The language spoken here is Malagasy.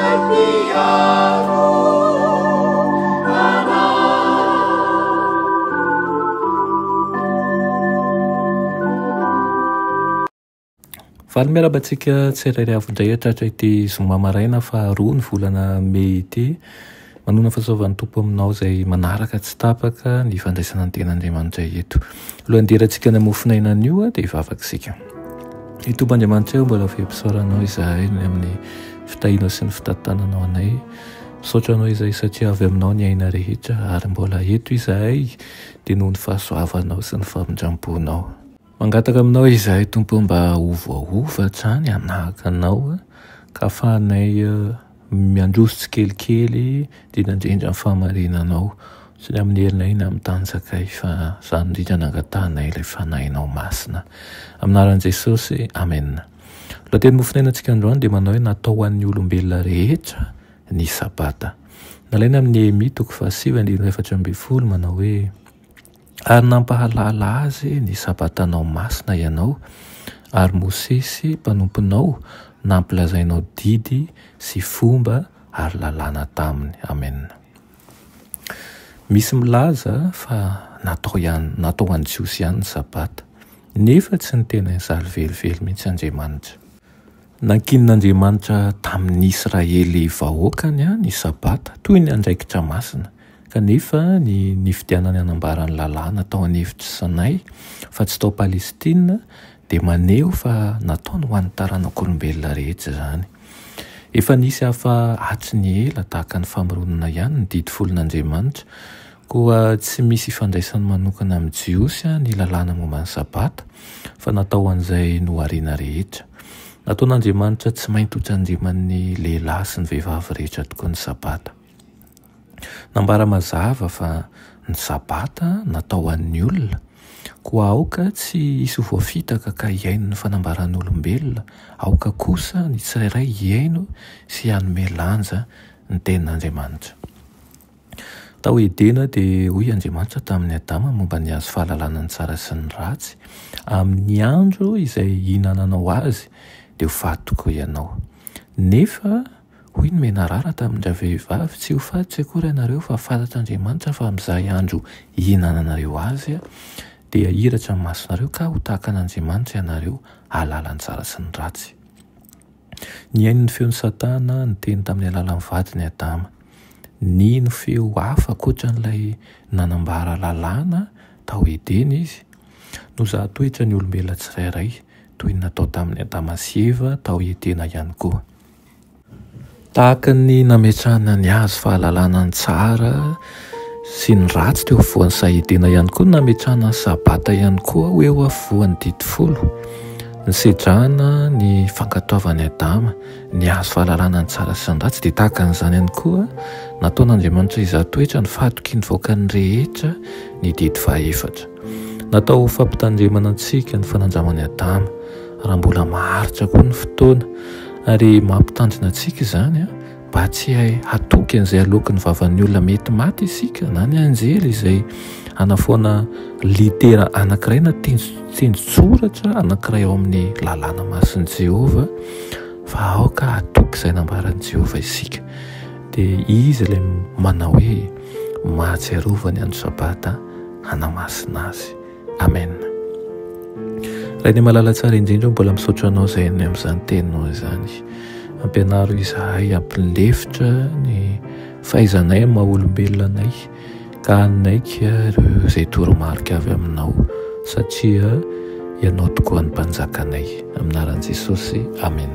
Izay mpiaro anao. Faly miarahaba antsika tsirairay avy indray hatratra ity zoma maraina faharoa ny volana mey ity. Manona fahasoavan'ny Tompo aminao izay manaraka tsy tapaka ny fandraisana ny ten'Andriamanitra eto. Alohan'ny hidirantsika ny mofonaina anio dia hivavaka isika. Ny Tompo Andriamanitra eo mbola velom-pisaoranao izahay ny amin'ny fitahianao sy ny fitantananao anay. Misaotra anao izahay satria avy aminao ny aina rehetra ary mbola eto izahay dia noho ny fahasoavanao sy ny famindram-ponao. Mangataka aminao izahay Tompo ô mba ho voaova hatrany hanahaka Anao ka ahafahanay miandroso tsikelikely indrindra indrindra ny fahamarinanao tsy ny amin'ny herinay na amin'ny tanjakay fa izany indrindra no angatahanay ilay Fanahinao Masina. Amin'ny anaran'i Jesosy, Amen. Lohateny mofonainantsika androany dia manao hoe natao ho an'ny olombelona rehetra ny Sabata. Nalaina amin'ny Nehemia toko fahasivy andininy 14 manao hoe Ary nampahalala azy ny Sabatanao masina Ianao, ary Mosesy mpanomponao nampilazainao didy sy fomba ary lalàna taminy. Amena. Misy milaza fa natao ihany, natao ho an'ny Jiosy ihany ny Sabata. Nefa tsy niteny an'izany velively mihitsy Andriamanitra. Nankinin'Andriamanitra tamin'ny Israely vahoakany ny Sabata, toy ny andraikitra masina. Kanefa, ny nifidianany hanambara ny Lalàna tao an'efitr'i Sinay, fa tsy tao Palestina, dia maneho fa nataony ho an'ny taranak'olombelona rehetra izany. Efa nisy hafa hatry ny ela tahaka ny famoronana ihany ny Didy Folon'Andriamanitra, Koa tsy misy ifandraisany manokana amin'ny Jiosy ny lalàna momba ny Sabata, fa natao ho an'izay nohariana rehetra. Nataon'Andriamanitra tsy mainty hotandreman'ny lehilahy sy ny vehivavy rehetra tokoa ny Sabata. Nambara mazava fa ny Sabata natao ho an'ny olona, koa aoka tsy hisy ho voafitaka ka hihaino ny fanambaran'olombelona, aoka kosa ny tsirairay hihaino sy hanome lanja ny Tenin'Andriamanitra. Tao Edena dia hoy Andriamanitra tamin'i Adama momba ny hazo fahalalana ny tsara sy ny ratsy, Amin'ny andro izay hihinananao azy dia ho faty tokoa ianao. Nefa hoy ny menarana tamin-dravehivavy, Tsy ho faty tsy akory ianareo, fa fantatr'Andriamanitra fa amin'izay andro hihinananareo azy dia hihiratra ny masonareo ka ho tahaka an'Andriamanitra ianareo hahalala ny tsara sy ny ratsy. Nihaino ny feon'i Satana niteny tamin'ny alalan'ny vadiny Adama. Nino feo hafa ankoatra an'ilay nanambara lalàna tao Edena izy. Nozaha-toetra ny olombelona tsirairay, toy ny natao tamin'i Adama sy Eva tao Edena ihany koa. Tahaka ny nametrahana ny hazo fahalalana ny tsara sy ny ratsy teo afovoan'ny saha Edena ihany koa no nametrahana ny Sabata ihany koa ho eo afovoan'ny Didy Folo. Nisedrana ny fankatoavan'i Adama ny hazo fahalalana ny tsara sy ny ratsy dia tahaka an'izany ihany koa nataon'Andriamanitra hizaha toetra ny fahatokian'ny vahoakany rehetra ny didy fahaefatra. Natao ho fampitandremana antsika ny fanandraman'i Adama raha mbola maharitra koa ny fotoana ary mampitandrina antsika izany Mba tsy hatoky an'izay aloaky ny vavan'ny olona mety maty isika na ny anjely izay hanafoana litera anankiray na tendron-tsoratra anankiray ao amin'ny lalàna masin'i Jehovah, fa aoka hatoky izay nambaran'i Jehovah isika. Dia izy ilay manao hoe mahatsiarova ny andro Sabata hanamasina azy. Amen. Rainay malala tsara indrindra mbola misaotra anao izay ny amin'izany teninao izany. Ampianaro izahay hampilefitra ny fahaizanay amin'ny maha olombelona anay ka hanaiky ireo izay toromarika avy aminao satria ianao tokoa ny mpanjakanay. Amin'ny anaran'i Jesosy. Amen.